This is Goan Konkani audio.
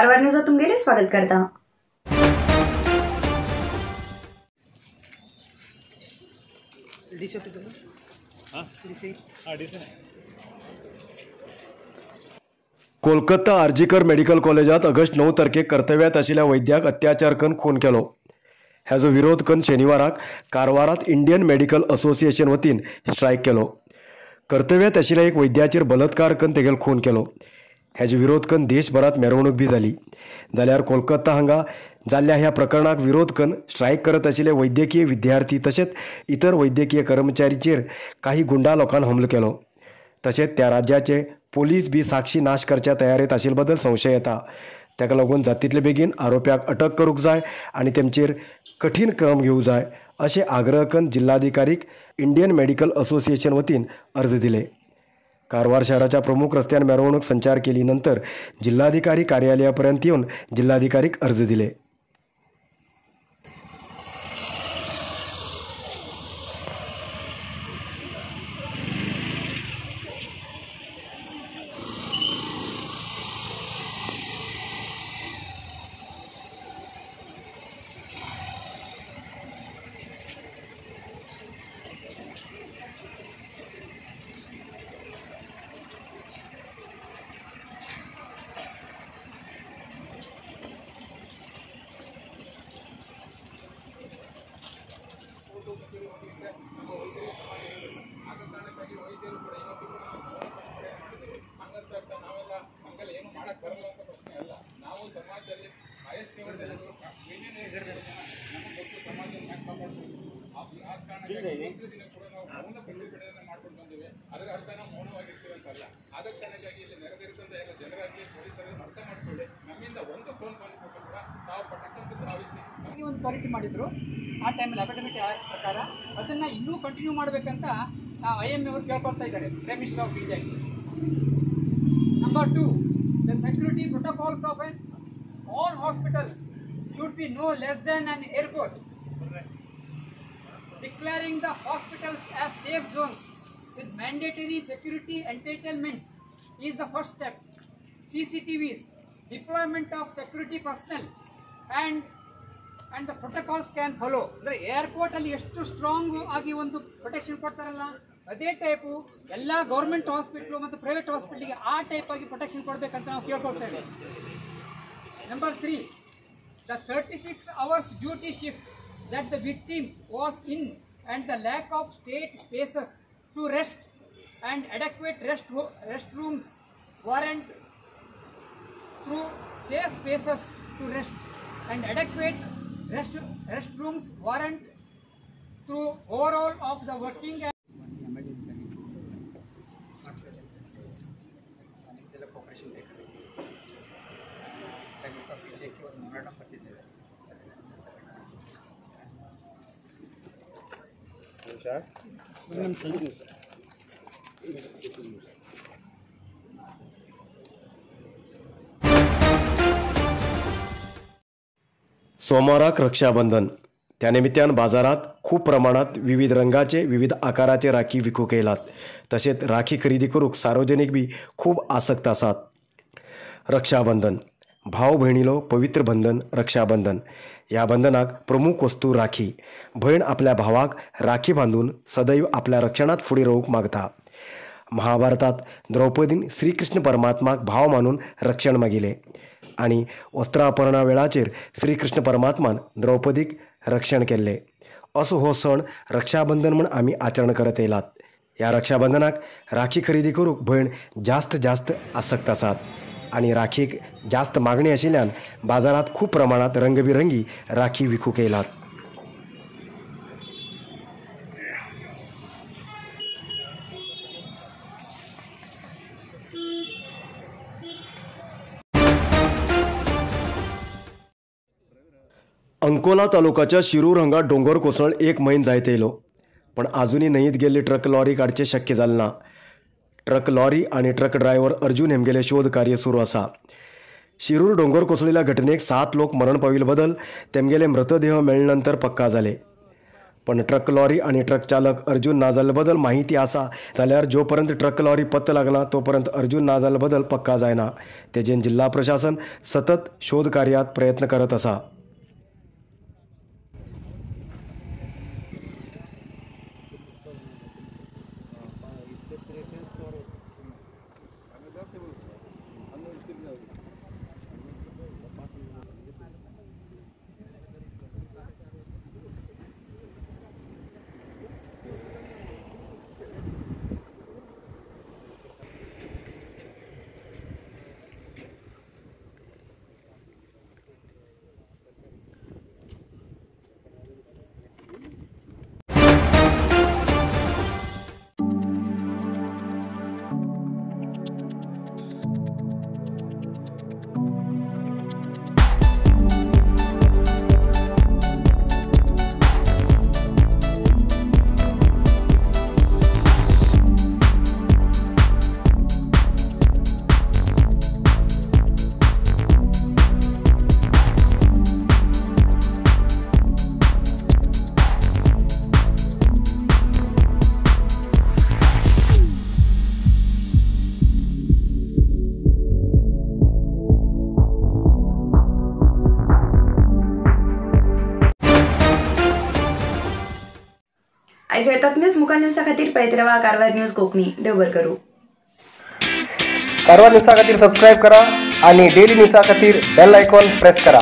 कारवार न्यूजात तुमगेले स्वागत करता. कोलकाता आरजीकर मेडिकल कॉलेजात ऑगस्ट 9 तारखेक कर्तव्यात आशिल्ल्या वैद्याक अत्याचार करून खून केलो. हाजो विरोध करून शनिवाराक कारवारात इंडियन मेडिकल असोसिएशन वतीन स्ट्रायक केलो. कर्तव्यात आशिल्ल्या एक वैद्याचेर बलात्कार करून तेगेल खून केलो. हाजो विरोध करून देशभरात मिरवणूक बी जाली. जाल्यार कोलकाता हांगा जाल्ल्या ह्या प्रकरणाक विरोध करून स्ट्रायक करत आशिल्ले वैद्यकीय विद्यार्थी तशेंच इतर वैद्यकीय कर्मचारीचेर काही गुंडा लोकांनी हमलो केलो. तशेंच त्या राज्याचे पोलीस बी साक्षी नाश करच्या तयारेत आशिल्ले बद्दल संशय येता. ताका लागून जातीतले बेगीन आरोप्याक अटक करूंक जाय आनी तेमचेर कठीण क्रम घेवंक जाय अशें आग्रह करून जिल्हाधिकारीक इंडियन मेडिकल असोसिएशन वतीन अर्ज दिले. कारवार शहराच्या प्रमुख रस्त्यान मिरवणूक संचार केली नंतर जिल्हाधिकारी कार्यालयापर्यंत येवन जिल्हाधिकारीक अर्ज दिले. ಒಂದು ಪಾಲಿಸಿ ಮಾಡಿದ್ರು ಆ ಟೈಮಲ್ಲಿ ಅಕಾಡೆಮಿಕ್ ಪ್ರಕಾರ ಅದನ್ನು ಇನ್ನೂ ಕಂಟಿನ್ಯೂ ಮಾಡಬೇಕಂತ ನಾವು I M ಅವರು ಕೇಳ್ಕೊಳ್ತಾ ಇದ್ದಾರೆ, prime minister of India. Number 2, the security protocols of an all hospitals should be no less than an airport. Declaring the hospitals as safe zones with mandatory security entitlements is the first step. CCTVs, deployment of security personnel and the protocols can follow. ಅಂದರೆ ಏರ್ಪೋರ್ಟಲ್ಲಿ ಎಷ್ಟು ಸ್ಟ್ರಾಂಗ್ ಆಗಿ ಒಂದು ಪ್ರೊಟೆಕ್ಷನ್ ಕೊಡ್ತಾರಲ್ಲ, ಅದೇ ಟೈಪು ಎಲ್ಲ ಗೌರ್ಮೆಂಟ್ ಹಾಸ್ಪಿಟ್ಲು ಮತ್ತು ಪ್ರೈವೇಟ್ ಹಾಸ್ಪಿಟ್ಲಿಗೆ ಆ ಟೈಪ್ ಆಗಿ ಪ್ರೊಟೆಕ್ಷನ್ ಕೊಡಬೇಕಂತ ನಾವು ಕೇಳ್ಕೊಳ್ತೇವೆ. Number 3, the 36 hours duty shift that the victim was in and the lack of state spaces to rest and adequate rest rooms warrant through safe spaces to rest and adequate rest rooms warrant through overall of the working and emergency services ನಿಮ್ದೆಲ್ಲ cooperation ಬೇಕಾಗುತ್ತೆ. ಆಫ್ ಇಂಡಿಯಾಕ್ಕೆ ಒಂದು ಹೋರಾಟ ಬರ್ತಿದ್ದೇವೆ. सोमाराक रक्षाबंधन त्या निमित्तान बाजारात खूब प्रमाणात विविध रंगाचे विविध आकाराचे राखी विकूंक येयलात. तशेंच राखी खरेदी करूंक सार्वजनीक बी खूब आसक्त आसात. रक्षाबंधन भाव भयणीलो पवित्र बंधन रक्षाबंधन. ह्या बंधनाक प्रमुख वस्तू राखी. भयण आपल्या भावाक राखी बांदून सदैव आपल्या रक्षणात फुडें रावूंक मागता. महाभारतात द्रौपदीन श्रीकृष्ण परमात्माक भाव मानून रक्षण मागिलें आनी वस्त्रापरणा वेळाचेर श्रीकृष्ण परमात्मान द्रौपदीक रक्षण केल्लें. असो हो सण रक्षाबंधन म्हूण आमी आचरण करत येयलात. ह्या रक्षाबंधनाक राखी खरेदी करूंक भयण जास्त जास्त आसक्त आसात आनी राखीक जास्त मागणी आशिल्ल्यान बाजारात खूब प्रमाणात रंगबिरंगी राखी विकूंक येयलात. अंकोला तालुकाच्या शिरूर हांगा दोंगर कोसळ एक म्हयनो जायत येयलो, पण आजुनूय न्हंयेंत गेल्ली ट्रक लॉरी काडचें शक्य जालें ना. ट्रक लॉरी आनी ट्रक ड्रायव्हर अर्जुन हेमगेले शोध कार्य सुरू आसा. शिरूर दोंगर कोसळिल्ल्या घटनेक 7 लोक मरण पाविल्ले बदल तेमगेले मृतदेह मेळ्ळे नंतर पक्का जाले. पण ट्रक लॉरी आनी ट्रक चालक अर्जुन ना जाल्ले बदल माहिती आसा जाल्यार जो पर्यंत ट्रक लॉरी पत्तो लागना तोपर्यंत अर्जुन ना जाल्ले बदल पक्का जायना. तेजेन जिल्हा प्रशासन सतत शोध कार्यात प्रयत्न करत आसा. आयज येतात न्यूज मुखार न्यूजा खातीर पळयत रावा कारवार न्यूज कोंकणी. देव बरें करूं. कारवार न्यूजा खातीर सबस्क्रायब करा आणि डेली न्यूजा खातीर बेल आयकॉन प्रेस करा.